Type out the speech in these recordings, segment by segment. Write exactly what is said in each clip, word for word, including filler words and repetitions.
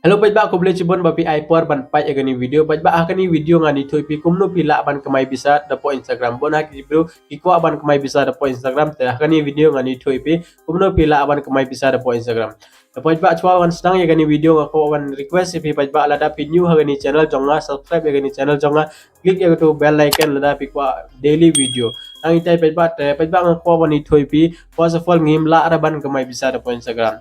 Hello paidbah, khublei shibun ba phi ai por ban peit ïa kane ka video. Paidbah, ha kane ka video ngan ïathuh ïa phi kumno phi lah ban kamai pisa da hapoh Instagram. Bun ha ki briew ki kwah ban kamai pisa da hapoh Instagram, te ha kane ka video ngan ïathuh ïa phi kumno phi lah ban kamai pisa da hapoh Instagram. Te paidbah, shuwa ban sdang ïa kane ka video nga kwah ban request ïa phi paidbah, lada phi new ha kane ka channel jong nga, subscribe ïa kane ka channel jong nga, click ïa katu bell icon lada phi kwah daily video. Nangta paidbah, te paidbah nga kwah ban ïathuh ïa phi, first of all ngim lah re ban kamai pisa da hapoh Instagram.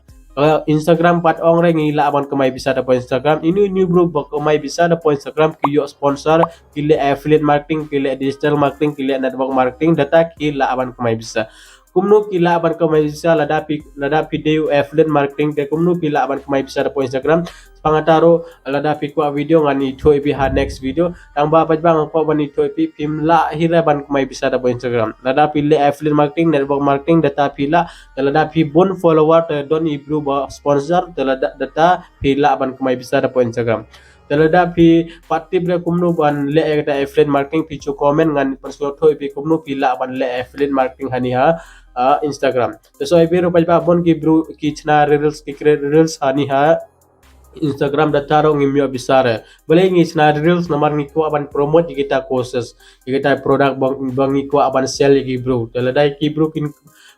Instagram pat ong re ngi lah ban kamai pisa da hapoh Instagram. Ino ino briew ba kamai pisa da hapoh Instagram, ki ïoh sponsor, ki leh affiliate marketing, ki leh digital marketing, ki leh network marketing, da ta ki lah ban kamai pisa. Kumno ki lah ban kamai pisa? Lada phi, lada phi dei u affiliate marketing, te kumno phi lah ban kamai pisa da hapoh Instagram? Shaphang kata ruh, lada phi kwah video ngan ïathuh ïa phi ha next video. Tang ba paidbah nga kwah ban ïathuh ïa phi, phim lah hi re ban kamai pisa da hapoh Instagram. Lada phi leh affiliate marketing, network marketing, da ta phi lah. Te lada phi bun follower, te don i briew ba sponsor, te lada, da ta phi lah ban kamai pisa da hapoh Instagram. Te lada phi pat tip re kumno ban leh ïa kata affiliate marketing, phi shu comment, ngan pynsngewthuh ïa phi kumno phi lah ban leh affiliate marketing hangne ha, ah, Instagram. Te shuwa ïa phi ruh paidbah, bun ki briew ki shna reels, ki create reels hangne ha Instagram, da ta ruh ngim ïoh pisa re. Balei ngi shna reels? Namar ngi kwah ban promote ïa kita courses, ïa kita product ba, ba ngi kwah ban sell ïa ki briew. Te lada ki briew kin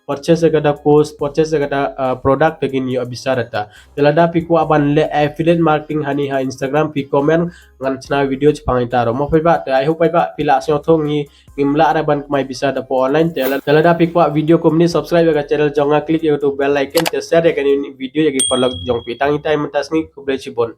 purchase ïa kata course, purchase ïa kata, ah, product, te kin ïoh pisa da ta. Te lada phi kwah ban leh affiliate marketing hangne ha Instagram, phi comment, ngan shna video shaphang ita ruh. Mo paidbah, te I hope paidbah phi la sngewthuh, ngi, ngim lah re ban kamai pisa da hapoh online. Te la-, te lada phi kwah video kumne, subscribe ïa ka channel jong nga, click ïa katu bell icon, te share ïa kane ka video ïa ki paralok jong phi. Tang ita mynta ka sngi, khublei shibun.